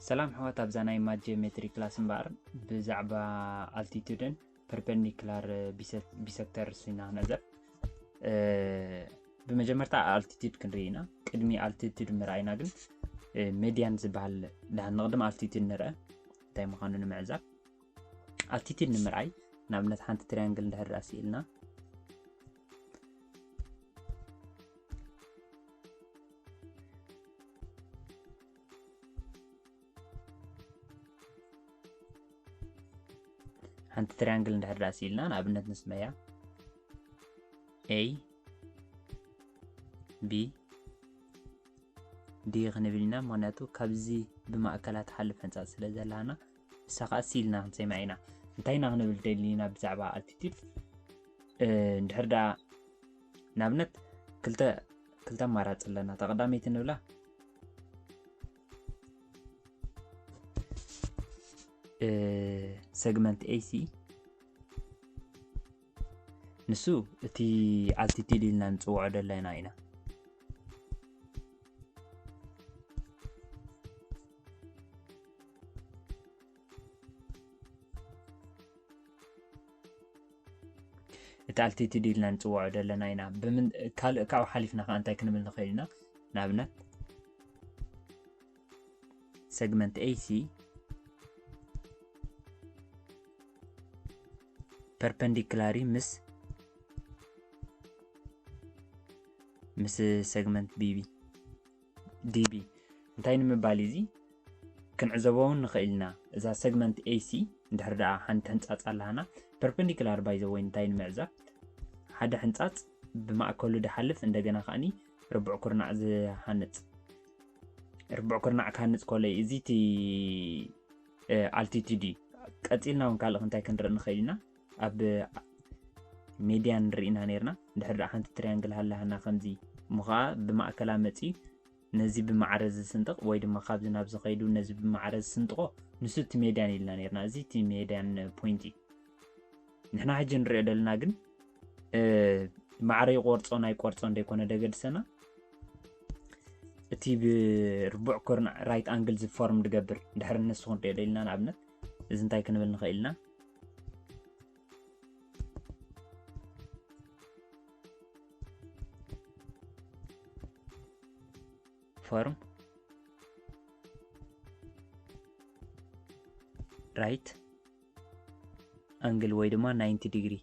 ሰላም ኣሕዋት፣ ኣብዛ ናይ ማት ጂኦሜትሪ ክላስ እምበኣር ብዛዕባ ኣልቲቱድን ፐርፐንዲክላር ቢሰክተርስ ኢና ክንዕዘብ። ብመጀመርታ ኣልቲቱድ ክንርኢ ኢና። ቅድሚ ኣልቲቱድ ምርኣይና ግን ሜድያን ዝበሃል ደሃን ንቕድም ኣልቲቱድ ንርአ እንታይ ምዃኑ ንምዕዛብ። ኣልቲቱድ ንምርኣይ ንኣብነት ሓንቲ ትሪያንግል እንድሕር ደኣ ስኢልና ሓንቲ ትሪያንግል እንድሕር ደኣ ስኢልና ንኣብነት ንስመያ ኤ ቢ ዲ ክንብል ኢና። ምክንያቱ ካብዚ ብማእከላ ትሓልፍ ሕንጻጽ ስለ ዘላና ንሳ ከዓ ስኢልና ክንሰምያ ኢና። እንታይ ኢና ክንብል ደሊና ብዛዕባ ኣልቲቱድ? እንድሕር ደኣ ንኣብነት ክልተ ክልተ ኣማራፂ ኣለና። እታ ቀዳመይቲ ንብላ ሰግመንት ኤሲ ንሱ እቲ ኣልቲቲድ ኢልና ንፅውዖ ደለና ኢና። እቲ ኣልቲቲድ ኢልና ንፅውዖ ደለና ኢና። ካልእ ካብኡ ሓሊፍና ከዓ እንታይ ክንብል ንኽእል ኢና? ንኣብነት ሰግመንት ኤሲ ፐርፐንዲክላሪ ምስ ምስ ሰግመንት ቢቢ ዲቢ እንታይ ንምባል እዚ ክንዕዘቦ እውን ንኽእል ኢና። እዛ ሰግመንት ኤሲ እንድሕር ደኣ ሓንቲ ሕንጻጽ ኣላሃና ፐርፐንዲክላር ባይ ዘ ወይ እንታይ ንምዕዛብ ሓደ ሕንጻጽ ብማእከሉ ድሓልፍ እንደገና ከኣኒ ርቡዕ ኩርናዕ ዝሃንጽ ርቡዕ ኩርናዕ ክሃንጽ ከሎ እዚ እቲ ኣልቲቲዲ። ቀጺልና እውን ካልእ እንታይ ክንርኢ ንኽእል ኢና? ኣብ ሜድያን ርኢና ነርና። እንድሕር ደኣ ሓንቲ ትሪያንግል ሃላሃና ከምዚ እሞ ከዓ ብማእከላ መፂኡ ነዚ ብማዕረ ዝስንጥቕ ወይ ድማ ካብዚ ናብ ዝኸይዱ ነዚ ብማዕረ ዝስንጥቆ ንሱ እቲ ሜድያን ኢልና ነርና። እዚ እቲ ሜድያን ፖይንት እዩ። ንሕና ሕጂ ንሪኦ ዘለና ግን ማዕረ ይቆርጾ ናይ ቆርጾ እንደይኮነ ደገድሰና እቲ ብርቡዕ ኮርና ራይት ኣንግል ዝፎርም ድገብር ድሕሪ ንሱ ክንሪኦ ደልና ንኣብነት እዚ እንታይ ክንብል ንኽእል ኢና? ፎርም ራይት ኣንግል ወይ ድማ ናይንቲ ዲግሪ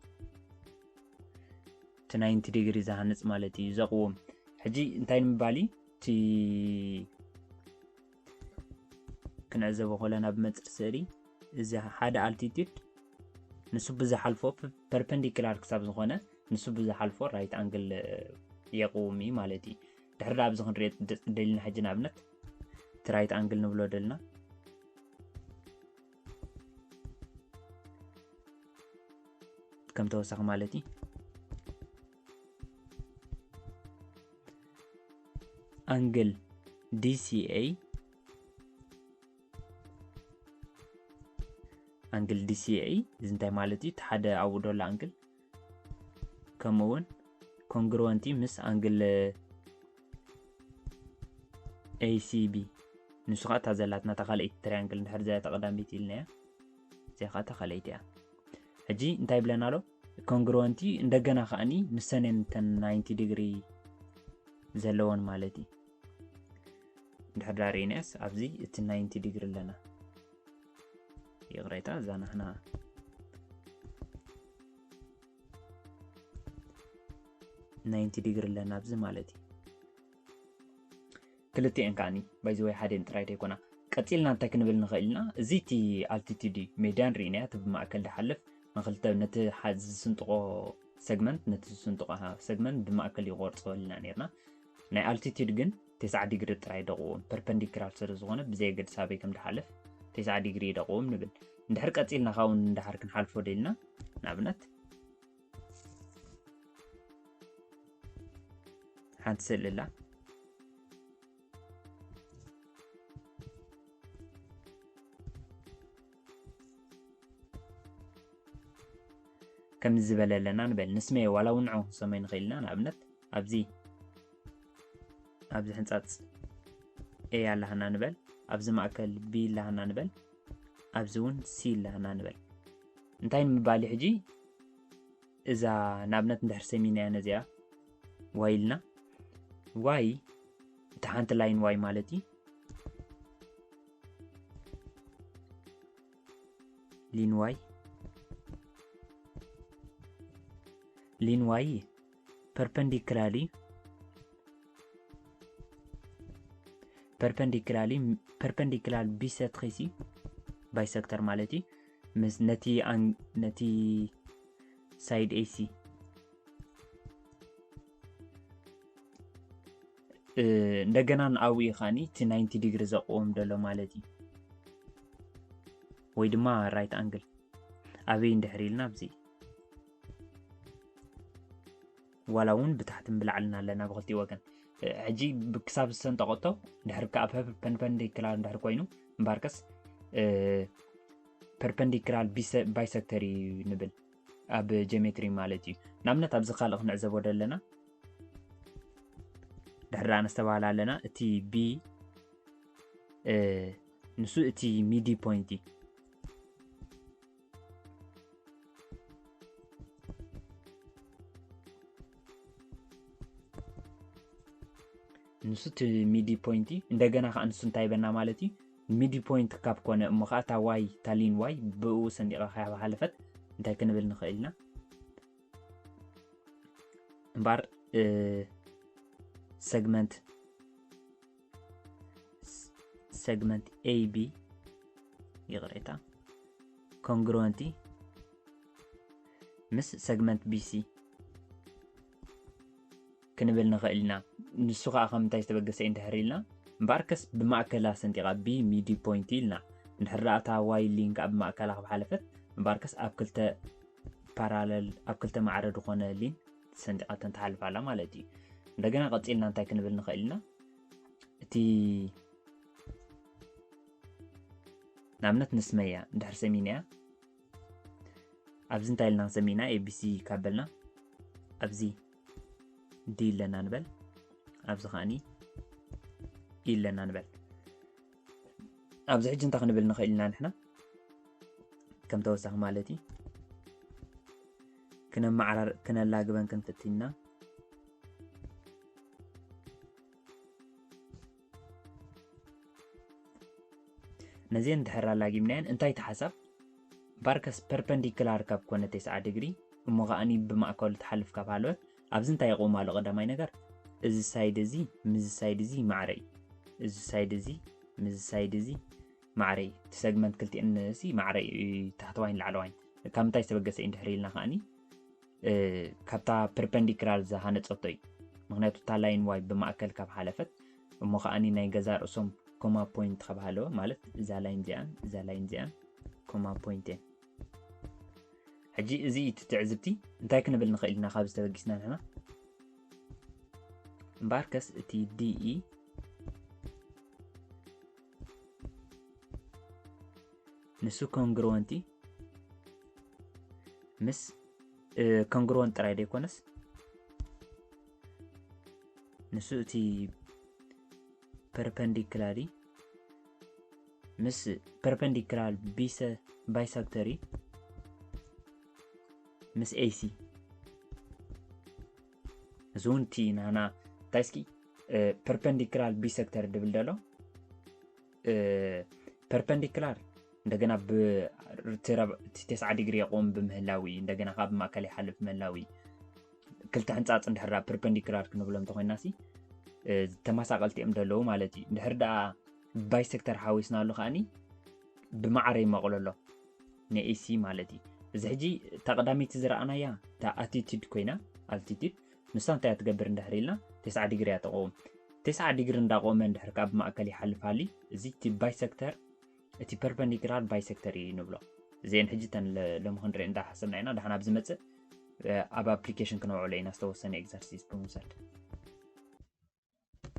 እቲ ናይንቲ ዲግሪ ዝሃንጽ ማለት እዩ ዘቕውም። ሕጂ እንታይ ንምባል እዩ እቲ ክንዕዘቦ ከለና ብመጽር ስእሊ እዚ ሓደ ኣልቲቲድ ንሱ ብዝሓልፎ ፐርፐንዲክላር ክሳብ ዝኾነ ንሱ ብዝሓልፎ ራይት ኣንግል የቕውም እዩ ማለት እዩ። ድሕሪ ኣብዚ ክንሪኦ ደልና ሕጂ ንኣብነት እቲ ራይት ኣንግል ንብሎ ደልና ከም ተወሳኺ ማለት እዩ። ኣንግል ዲሲኤ ኣንግል ዲሲኤ እዚ እንታይ ማለት እዩ? እቲ ሓደ ኣብኡ ዶሎ ኣንግል ከምኡ እውን ኮንግሩወንቲ ምስ ኣንግል ኤሲቢ ንሱ ከዓ እታ ዘላትና እታ ካልኣይቲ ትሪያንግል እንድሕር እዚኣ እታ ቀዳመይቲ ኢልናያ እዚኣ ከዓ እታ ካልኣይቲ እያ። ሕጂ እንታይ ይብለና ኣሎ? ኮንግሩወንቲ እንደገና ከዓኒ ንሰነን እተን ናይንቲ ዲግሪ ዘለወን ማለት እዩ። እንድሕር ዳ ርኢናያስ ኣብዚ እቲ ናይንቲ ዲግሪ ኣለና። ይቕሬታ እዛ ናህና ናይንቲ ዲግሪ ኣለና ኣብዚ ማለት እዩ። ክልቲኤን ከዓኒ ባይዘወይ ሓደን ጥራይ ዘይኮና። ቀጺልና እንታይ ክንብል ንኽእል ኢና? እዚ እቲ ኣልቲቲድ እዩ። ሜድያን ርኢናያ እቲ ብማእከል ድሓልፍ ንክልተ ነቲ ዝስንጥቆ ሰግመንት ነቲ ዝስንጥቆ ሰግመንት ብማእከል ይቆርጾ በልና ነርና። ናይ ኣልቲቲድ ግን ተስዓ ዲግሪ ጥራይ ደቕዎም ፐርፐንዲክላር ስለ ዝኾነ ብዘየገድስ ኣበይ ከም ድሓልፍ ተስዓ ዲግሪ ደቕዎም ንብል። እንድሕር ቀጺልና ካብኡ እንድሓር ክንሓልፎ ደልና ንኣብነት ሓንቲ ስእሊ ኣላ። ከምዚ ዝበለ ኣለና ንበል። ንስመዮ ዋላ እውን ንዑ ክንሰመይ ንኽእል ኢና። ንኣብነት ኣብዚ ኣብዚ ሕንጻጽ ኤ ኣለሃና ንበል። ኣብዚ ማእከል B ኣለሃና ንበል፣ ኣብዚ እውን C ኣለሃና ንበል። እንታይ ንምባል ሕጂ እዛ ንኣብነት እንድሕር ሰሚናያ ነዚኣ Y ኢልና፣ Y እቲ ሓንቲ line Y ማለት እዩ። Line Y line Y perpendicularly perpendicularly perpendicular bisectris bisector ማለት እዩ። ምስ ነቲ ኣን- ነቲ side AC እ፣ እንደገና ንኣውኡ ከዓኒ እቲ ninety ዲግሪ ዘቕውም ዘሎ ማለት እዩ። ወይ ድማ right angle ኣበይ እንድሕር ኢልና ኣብዚ ዋላ እውን ብታሕትን ብላዕልን ኣለና ብክልቲኡ ወገን። እ፣ ሕጂ ብክሳብ ዝሰንጠቐቶ ድሕር ከዓ ፐርፐንዲክላር እንድሕር ኮይኑ እምበኣርከስ እ፣ ፐርፐንዲክላር ቢሰ- ባይሰክተር እዩ ንብል ኣብ ጀሜትሪ ማለት እዩ። ንኣብነት ኣብዚ ካልእ ክንዕዘቦ ደለና ድሕር ደኣ ነስተባህል ኣለና እቲ B እ፣ ንሱ እቲ ሚዲ ፖይንት እዩ። ንሱ እቲ ሚዲ ፖይንት እዩ። እንደገና ከዓ ንሱ እንታይ ይበና ማለት እዩ። ሚዲ ፖይንት ካብ ኮነ እሞ ከዓ እታ Y እታ line Y ብኡ ሰንዲቓ ከይሓለፈት እንታይ ክንብል ንኽእል ኢና? እምበኣር እ፣ ሰግመንት ሰግመንት AB ይቕሬታ ኮንግሩወንቲ ምስ ሰግመንት BC ክንብል ንኽእል ኢና። ንሱ ከዓ ከም እንታይ ዝተበገሰ እዩ እንድሕር ኢልና እምበኣርከስ ብማእከላ ሰንጢቓ B ሚዲ ፖይንት ኢልና እንድሕር ደኣ እታ Y line ከዓ ብማእከላ ካብ ሓለፈት እምበኣርከስ ኣብ ክልተ ፓራለል ኣብ ክልተ ማዕረ ዝኾነ line ሰንጢቓተን ትሓልፍ ኣላ ማለት እዩ። እንደገና ቀፂልና እንታይ ክንብል ንኽእል ኢና? እቲ ንኣብነት ንስመያ እንድሕር ሰሚንያ ኣብዚ እንታይ ኢልና ክንሰሚ ኢና? ኤቢሲ ካብ በልና ኣብዚ ዲ ኣለና ንበል፣ ኣብዚ ከዓኒ ኢ ኣለና ንበል። ኣብዚ ሕጂ እንታይ ክንብል ንኽእል ኢና ንሕና ከም ተወሳኺ ማለት እዩ? ክነመዓራር ክነላግበን ክንፍትን ኢና። ነዚአን እንድሕር ኣላጊብናየን እንታይ እቲ ሓሳብ? ባርከስ ፐርፐንዲክላር ካብ ኮነ ተስዓ ዲግሪ እሞ ከዓኒ ብማእከሉ ትሓልፍ ካብ ሃለወት ኣብዚ እንታይ ይቕውም ኣሎ? ቀዳማይ ነገር እዚ ሳይድ እዚ ምስዚ ሳይድ እዚ ማዕረ እዩ። እዚ ሳይድ እዚ ምስዚ ሳይድ እዚ ማዕረ እዩ። እቲ ሰግመንት ክልቲአን ሲ ማዕረ እዩ፣ ታሕተዋይን ላዕለዋይን። ካብ ምንታይ ዝተበገሰ እዩ እንድሕር ኢልና ከዓኒ እ፣ ካብታ ፐርፐንዲክላር ዝሃነፀቶ እዩ። ምኽንያቱ እታ ላይን ዋይ ብማእከል ካብ ሓለፈት እሞ ከዓኒ ናይ ገዛ ርእሶም ኮማ ፖይንት ካብ ሃለወ ማለት እዛ ላይን እዚኣን እዛ ላይን እዚኣን ኮማ ፖይንት እየን። ሕጂ እዚ እዩ እቲ ትዕዝብቲ። እንታይ ክንብል ንኽእል ኢና ካብዚ ተበጊስና ንሕና? እምበኣርከስ እቲ ዲኢ ንሱ ኮንግሩወንቲ ምስ ኮንግሩወንት ጥራይ ዘይኮነስ ንሱ እቲ ፐርፐንዲክላሪ ምስ ፐርፐንዲክላር ቢሰ ባይሰክተሪ ምስ ኤሲ እዚ እውን እቲ ናና እንታይ እስኪ ፐርፐንዲክላር ቢሰክተር ድብል ደሎ ፐርፐንዲክላር እንደገና ብተስዓ ዲግሪ የቆም ብምህላዊ እንደገና ካብ ማእከል ይሓልፍ ምህላዊ ክልተ ሕንፃፅ እንድሕራ ፐርፐንዲክላር ክንብሎ እንተኮይና ሲ ተመሳቀልቲ እዮም ዘለዉ ማለት እዩ። እንድሕር ደኣ ባይሰክተር ሓዊስናሉ ከዓኒ ብማዕረ ይመቕሎ ኣሎ ንኤሲ ማለት እዩ። እዚ ሕጂ እታ ቀዳመይቲ ዝረኣናያ እታ ኣቲቲድ ኮይና ኣልቲቲድ ንሳ እንታይ እያ ትገብር እንድሕር ኢልና ተስዓ ዲግሪ እያ ተቆውም። ተስዓ ዲግሪ እንዳቆመ እንድሕር ካብ ማእከል ይሓልፋሊ እዚ እቲ ባይሰክተር እቲ ፐርፐንዲክላር ባይሰክተር እዩ ንብሎ። እዚአን ሕጂ ተን ሎሚ ክንርኢ እንዳሓሰብና ኢና። ደሓን ኣብ ዝመፅእ ኣብ ኣፕሊኬሽን ክነውዕሎ ኢና ዝተወሰነ ኤግዘርሲስ ብምውሳድ።